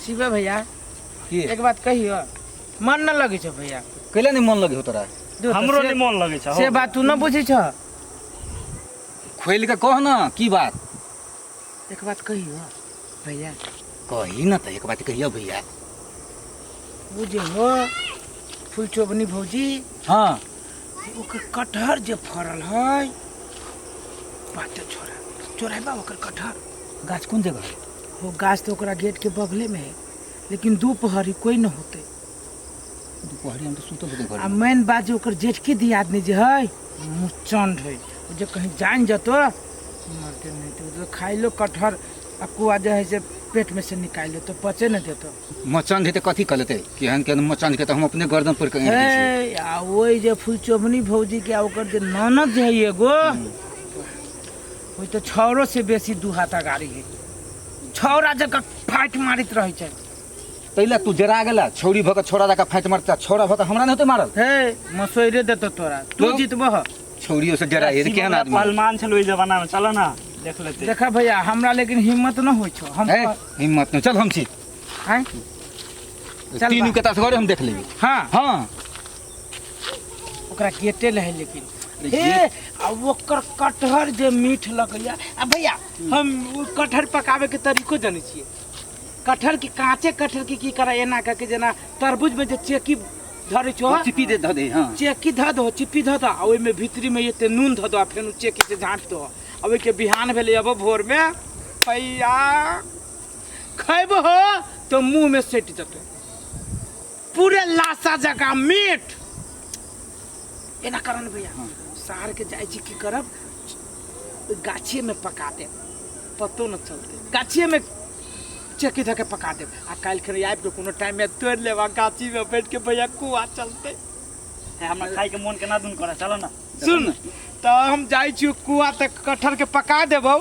शिवे भैया की एक बात कहियो मन न लगै छौ भैया कैला नहीं मन लगे हो तोरा जो तऽ हमरो से- नहीं मन लगै छै से बात तू न बुझै छ खोलि के कह न की बात एक बात कहियो भैया कही न तऽ एक बात कहियो भैया ओ जे हो फुलचोबनी भौजी हाँ ओकर कटहर जे फड़ल है बाते छोड़ा चोराबा ओकर कटहर गाछ कोन जगह है वो गाछ तो ओकरा गेट के बगले में है लेकिन दोपहरी कोई न होते दुपहरी हम तो सुतल होते घर आ मेन बात जे ओकर जेठकी दियादनी जे है मुचंड है ओ जे कहीं जान जतो मरते नहीं तो, तो खाइलो कटहर आ कुआ जे है से पेट में से निकाल तो पचे न देतो मचान हेतै कथी कऽ लेतै केहन केहन मचान के तऽ हम अपने गर्दन पर के ऐंठ दै छियै हे आ ओहि जे फुलचोभनी भौजी के आ ओकर जे ननद जे है एगो ओहि तऽ छौरो से बेसी दू हाथा गाड़ी है छौरा जकाँ फाटि मारैत रहै छै तैला तू जरा गेला छौरी भऽ के छौरा जकाँ फाटि मारता छौरा भऽ के हमरा नहि होतै मारल हे मसोइरे देतो तोरा तू तो? जीतबह छौरियो से जरा हे केहन आदमी पहलवान छल ओहि जमाना में चलो ना देख लेते देखा भैया हमरा लेकिन हिम्मत न होइ छौ हम हे हिम्मत नहि चल हम छी आँय? चल तीनू बा। के तास घरे हम देख लेबै हाँ हाँ ओकरा गेटे लहे लेकिन अरे हे आ ओकर कटहर जे मीठ लगैया आ भैया हम ओ कटहर पकावे के तरीको जनै छियै कटहर के कांचे कटहर के की करा एना करके जेना तरबूज में जे चेकी धरै छो चिपी दे धऽ दे हाँ चेकी धऽ दहो चिप्पी धऽ दहो आ ओहिमे भीतरी में एते नून धऽ दहो आ फेर चेकी से झाँपि दहो आ ओहिके बिहान भेलै अब भोर में भैया खैबहो तो मुँह में सटि जेतौ पूरे लाशा जकाँ मीठ एना करन भैया सार के जाइ छी की करब ओहि गाछिए में पका देब पतो न चलते गाछिए में चेकी धऽ के पका देब आ काल्हि खन आबि के कोनो टाइम में तोड़ि लेब आ गाछी में बैठ के भैया कुआ चलते हे, हमरा खाय के मन केना दुन करे चलो ना सुन तऽ हम जाइ छी कुआ तक कटहर के पका देबौ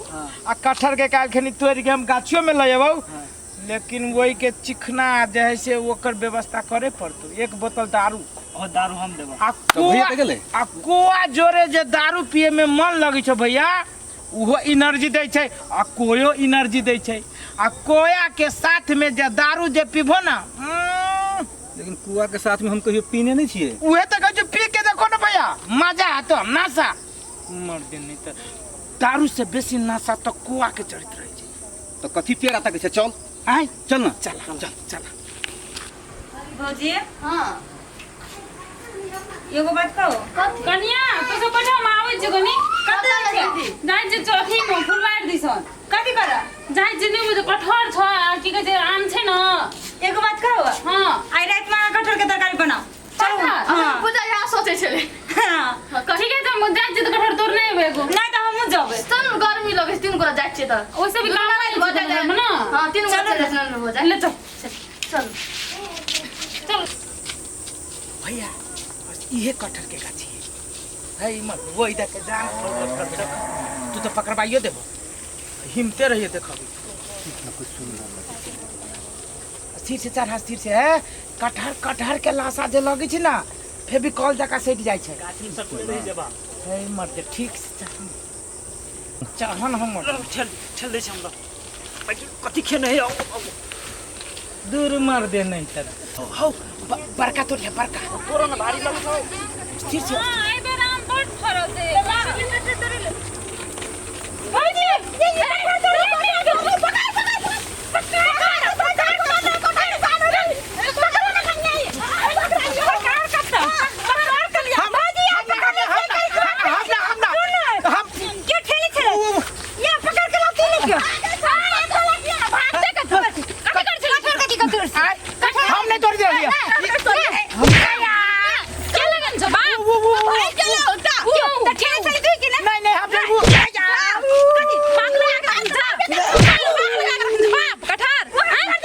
आ कटहर के काल्हि खनी तोड़ि के हम गाछियो में लऽ अयबौ लेकिन ओहि के चिखना जे है से ओकर व्यवस्था करे पड़तौ एक बोतल दारू ओ दारू हम देबो आ तऽ भैया कुआ तऽ गेलै आ कुआ जोरे जे दारू पिए में मन लगै छौ भैया ओहो एनर्जी दै छै आ कोयो एनर्जी दै छै आ कोया के साथ में जे दारू जे पीबो ना लेकिन कुआ के साथ में हम कहियो पीने नहीं छियै उहे तऽ कहै छै पी के देखो ने भैया मजा आतो नशा मर दे नहीं तऽ दारू से बेसी नशा तऽ कुआ के चढ़ैत रहै छै तऽ कथी पेड़ा तकै छै चल आय चल ना चल चल चल भौजी हाँ एगो बात कहू कनिया तू सब बैठा हम आबै छियौ कनी कतऽ जाइ छी? जाइ छियौ अथी मे फुलवारि दिसन कथी कर जाइ छियौ नहि बुझ कटहर छ आ की कहै छै आम छै ने एगो बात कहू हँ आइ राति में अहाँ कटहर के तरकारी बनाउ चलू कटहर? हाँ पूजा यहाँ सोचै छलै हाँ। ठीक है तऽ हम जाइ छियै तऽ कटहर तोड़ने एबै एगो नहि तऽ हमहूँ जेबै चल गर्मी लगै छै तीन गोरा जाइ छियै तऽ ओहिसे भी काम भऽ भऽ जाइ जाइ ने हँ तीन गोरा चलू चलि जाइ छै हो जाइ ले चल चल चल भैया बस इहे कटहर के गाछी है है इमर वही दे के जा कटहर देख तू तो पकड़वाइयो देबो हिम्मते रहिए देखबी स्थिर से चढ़ा स्थिर से है कटहर कटहर के लाशा जे लगै छै ने फेविकॉल जकाँ सटि जाइ छै गाछी में सब नहीं जेबा हे मर्द ठीक से चढ़ चढ़न हमर ठेल ठेल दै छै हमरा कथी खेने है आओ आओ दूर मार दे नहीं तर हौ बड़का तोड़िया बड़का तोरा ना भारी लगै छौ स्थिर से हाँ एहि बेर आम बड फरल छै भौजी हम नहीं तोड़ दिया नहीं नहीं हम नहीं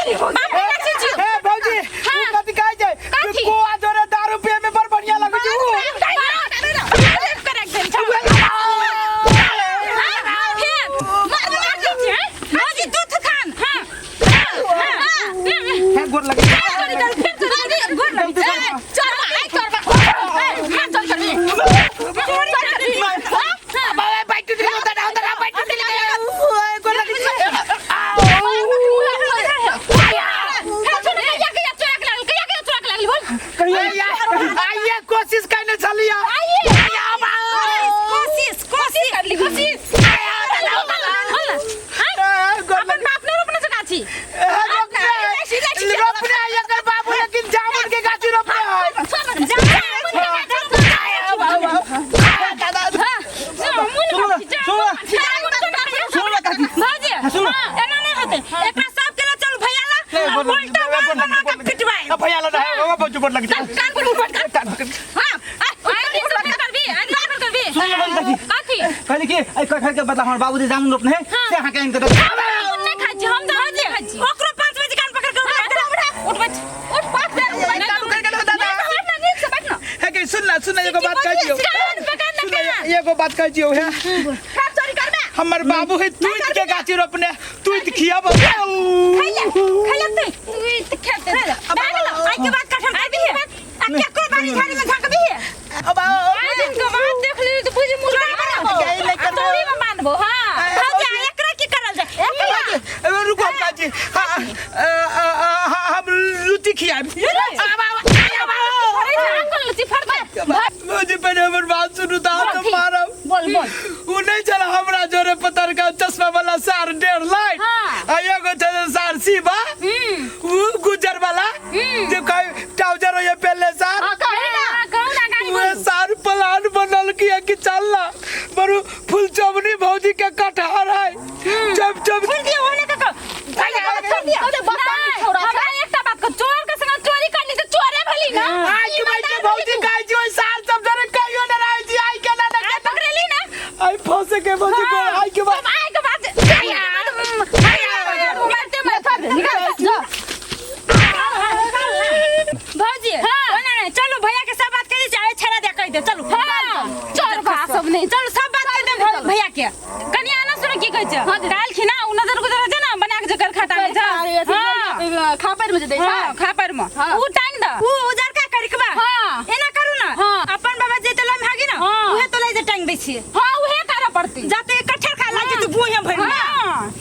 हे भौजी उ कथी कहै छै कि कुआ जोरे दारू पिए में बड़ बढ़िया लगै छै उ हे गोर लगे उल्टा बाल बना के पिटवाई। अब भैया लड़ा है बाबा भौजी गोड़ लग चल छै। कान पर उठ कर। कान पकड़। हां आइ सब करबी आइ सब करबी। सुन ले बड़ी चाची। कथी? कहली कि एहि कटहर के बदला हमर बाबूजी जामुन रोपने है से अहाँके आनि के दऽ हम नहि खाइ छी, हम तऽ नहि खाइ छी। ओकरो 5 बजे कान पकड़ के उठा उठा उठ बैठ, उठ पाँच बेर उठ बैठ। चालू कर के दो दादा। बैठ ना, नीक से बैठ ना। हे के सुन ना सुन ना एगो बात कह दियौ। कान पकड़ ना, सुन ना, कान। एगो बात कह दियौ हे। खा चोरी करबे। हमर बाबू है तुइत के गाछी रोपने तुइत खियाब। खैले खैले तू। तू ई तऽ खेतै। भए गेलो आइ के बाद कटहर खाबी है आ केकरो बाड़ी झाड़ी में झाँकबी है। अब आओ। आइ दिन के बाद देख लेली तऽ बुझि मुर्गा बनाबो। गई नहीं करबो। तोरी में मानबो, हाँ। भौजी आ एकरा की करल जाय? एकरा ए, रुको हम काजी। हाँ, आ, आ, आ, हम लुची खियाब। अब आओ, अब आओ। अरे आम कोन लुची फड़तै? भौजी पहले हमर बात सुनू तऽ हम तऽ मारब। बोल बोल। उ नहीं चला हमरा जोरे पतर का चश्मा वाला सार 1.5 लाख हाँ। आ एगो छे सार शिवा उ गुजर वाला जे कहे ट्राउजर होइए पहले सार। हाँ, कहू ना, कहू ना, गाड़ी उहे बोलू। सार प्लान बनल किया कि चलना बरु फुलचौबनी भौजी के कटहर है जब जब फूल दियो ओने के कह फूल दियो। अरे बता नहीं, छोड़ा हमरा एकटा बात कह, चोर के संग चोरी करली तऽ चोरे भेली ना। आई के भाई के भौजी कहै छी ओइ सार सब जरे कहियो न रहै छी आई के ना आइ पकड़ेली ना। आई फंसे के भौजी को आई के बाद तब आइ के बाद मारते मारते निकाल जा। भौजी ओने नहीं चलो भैया के सब बात कह दे चाहे छेड़ा दे कह दे चलो। हाँ, चोर का सब नहीं। चलो सब बात कह दे भैया के। कनिया ना सुन की कहै छै काल्हि खिना उ नजर गुजर छै ना बना के जकर खाता में छै। हाँ, खापर में जे दै छै। हाँ, खापर में हाँ। उ टांग द। उ उजर का करिकबा हाँ। एना करू ना। हाँ। अपन बाबा जे तो लम भागी ना हाँ। उहे तो ले जे टांग दै छियै। हाँ, उहे करऽ पड़तै। जाते कटहर खा लागे तू बुहे भरि। हाँ।